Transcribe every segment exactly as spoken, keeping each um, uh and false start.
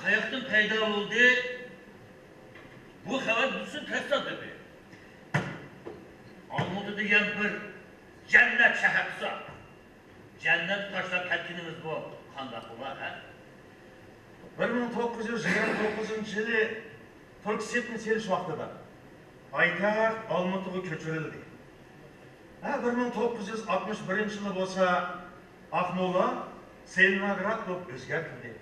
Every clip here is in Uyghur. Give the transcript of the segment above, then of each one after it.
قاياقتىن پەيدا بولدى؟ بۇ خەۋەر بىزنىڭ تەسادىپى. ئالمۇتا دېگەن بىر جەننەت شەھەر بولسا، جەننەتنى تاشلاپ كەتكىنىمىز بۇ قانداق بولار، ھە؟ بىر مىڭ توققۇز يۈز يىگىرمە توققۇزىنچى يىلى تۈركسىپنى سېلىش ۋاقتىدا پايتەخت ئالمۇتىغا كۆچۈرۈلدى. ھە، بىر مىڭ توققۇز يۈز ئاتمىش بىرىنچى يىلى بولسا ئاقمولا سېلىنگراد بولۇپ ئۆزگەرتىلدى.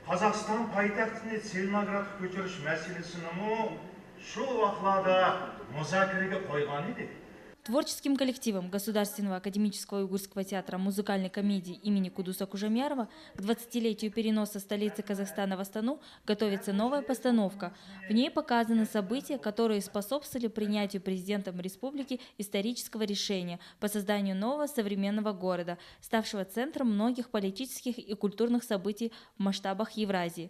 قازاقىستان پايتەختىنى سېلىنگرادقا كۆچۈرۈش مەسىلىسىنىمۇ شۇ ۋاقىتلاردا مۇزاكىرىگە قويغان ئىدى. Творческим коллективом Государственного академического уйгурского театра музыкальной комедии имени Кудуса Кужамьярова к двадцатилетию переноса столицы Казахстана в Астану готовится новая постановка. В ней показаны события, которые способствовали принятию президентом республики исторического решения по созданию нового современного города, ставшего центром многих политических и культурных событий в масштабах Евразии.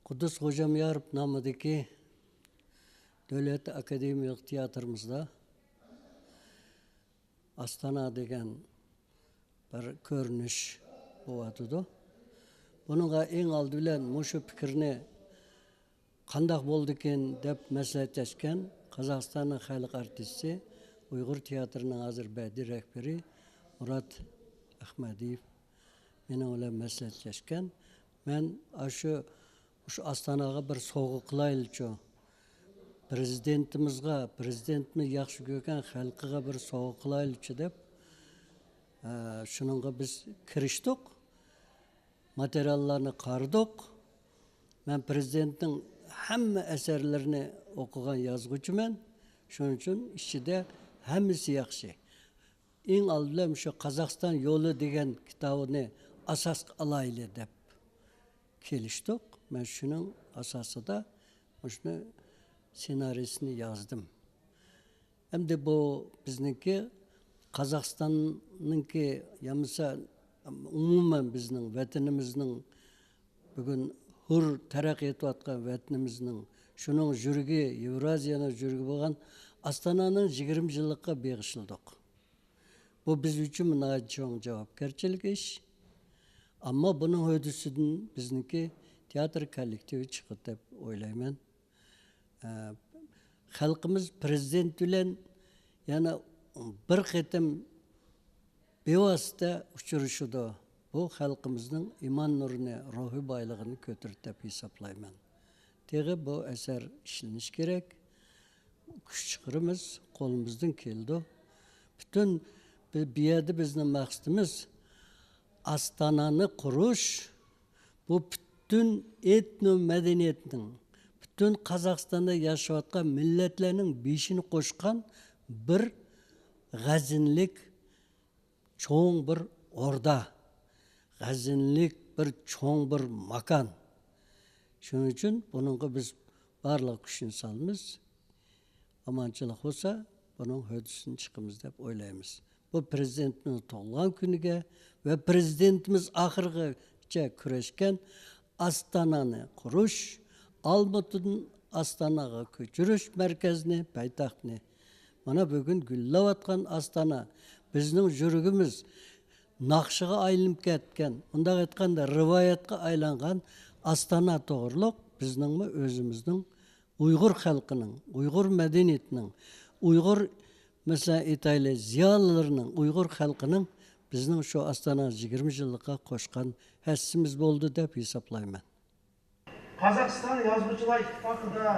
قۇددۇس خوجامياروف نامىدىكى دۆلەت ئاكادېمىيىلىق تىياتىرىمىزدا ئاستانا دېگەن بىر كۆرۈنۈش بولۇۋاتىدۇ. بۇنىڭغا ئەڭ ئالدى بىلەن مۇشۇ پىكىرنى قانداق بولىدىكىن دەپ مەسلىھەتلەشكەن قازاقىستاننىڭ خەلق ئارتىسى، ئۇيغۇر تىياتىرىنىڭ ھازىر بەدىئىي رەھبىرى مۇرات ئەخمەدىيېف مېنىڭ بىلەن مەسلىھەتلەشكەن. مەن ئاشۇ، مۇشۇ ئاستاناغا بىر سوۋغا قىلايلىچۇ، پرېزىدېنتىمىزغا، پرېزىدېنتىمىز ياخشى كۆرگەن خەلقىگە بىر سوۋغا قىلايلىچۇ دەپ، ئە، شۇنىڭغا بىز كىرىشتۇق. ماتېرىياللارنى قارىدۇق. مەن پرېزىدېنتنىڭ ھەممە ئەسەرلىرىنى ئوقۇغان يازغۇچىمەن. شۇنىڭ ئۈچۈن ئىچىدە ھەممىسى ياخشى. ئەڭ ئالدى بىلەن مۇشۇ قازاقىستان يولى دېگەن كىتابىنى ئاساسقا ئالايلى دەپ كېلىشتۇق. مەن شۇنىڭ ئاساسىدا مۇشۇنى سېنارىيسىنى يازدىم. ئەمدى بۇ بىزنىڭكى قازاقىستاننىڭكى يامىسا ئومۇمەن بىزنىڭ ۋەتىنىمىزنىڭ بۈگۈن ھۇر تەرەققىي ئېتىۋاتقان ۋەتىنىمىزنىڭ شۇنىڭ يۈرىكى، يېۋرازىيەنىڭ يۈرىكى بولغان ئاستانانىڭ يىگىرمە يىللىقىغا بېغىشلىدۇق. بۇ بىز ئۈچۈن ناھايىتى چوڭ جاۋابكەرچىلىك ئىش. ئەمما بۇنىڭ ھۆددىسىدىن بىزنىڭكى تىياتىر كوللېكتىۋى چىقىدۇ دەپ ئويلايمەن. ئە، خەلقىمىز پرېزىدېنت بىلەن يەنە بىر قېتىم بىۋاسىتە ئۇچرىشىدۇ. بۇ خەلقىمىزنىڭ ئىمان نۇرىنى، روھىي بايلىقىنى كۆتۈرىدۇ دەپ ھېسابلايمەن. تېخى بۇ ئەسەر ئىشلىنىشى كېرەك. كۈچ چىقىرىمىز، قولىمىزدىن كېلىدۇ. پۈتۈن بۇ يەردە بىزنىڭ مەقسىتىمىز ئاستانانى قۇرۇش، بۇ پۈتۈن ئېتنو مەدەنىيەتنىڭ، پۈتۈن قازاقىستاندا ياشاۋاتقان مىللەتلەرنىڭ بېشىنى قوشقان بىر غەزىنلىك چوڭ بىر ئوردا، غەزىنلىك بىر چوڭ بىر ماكان. شۇنىڭ ئۈچۈن بۇنىڭغا بىز بارلىق كۈچنى سالىمىز. ئامانچىلىق بولسا، بۇنىڭ ھۆددىسىدىن چىقىمىز دەپ ئويلايمىز. بۇ پرېزىدېنتىمىز تۇغۇلغان كۈنىگە ۋە پرېزىدېنتىمىز ئاخىرغىچە كۈرەشكەن ئاستانانى قۇرۇش، ئالمۇتىدىن ئاستاناغا كۆچۈرۈش مەركەزنى، پايتەختنى. مانا بۈگۈن گۈللەۋاتقان ئاستانا، بىزنىڭ يۈرىكىمىز ناخشىغا ئايلىنىپ كەتكەن، مۇنداق ئېيتقاندا رىۋايەتكە ئايلانغان ئاستانا توغرۇلۇق بىزنىڭمۇ ئۆزىمىزنىڭ ئۇيغۇر خەلقىنىڭ، ئۇيغۇر مەدەنىيىتىنىڭ، ئۇيغۇر، مەسىلەن، ئېيتايلى، زىيالىيلىرىنىڭ، ئۇيغۇر خەلقىنىڭ بىزنىڭ شۇ ئاستانا يىگىرمە يىللىققا قوشقان ھەسسىمىز بولدى دەپ ھېسابلايمەن. قازاقىستان يازغۇچىلار ئىتتىپاقىدا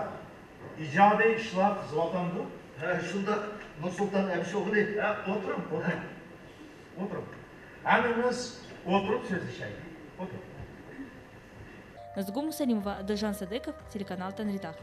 ئىجادىي ئىشلار قىزىۋاتامدۇ؟ ھە، شۇنداق، نۇرسۇلتان ئەبىشوغلى. ھە، ئولتۇرۇڭ، ئولتۇرۇڭ. ئولتۇرۇڭ. ھەممىمىز ئولتۇرۇپ سۆزلىشەيلى. ئولتۇرۇڭ. Назгум Мусалимова, Адылжан Садыков, телеканал Тангритах.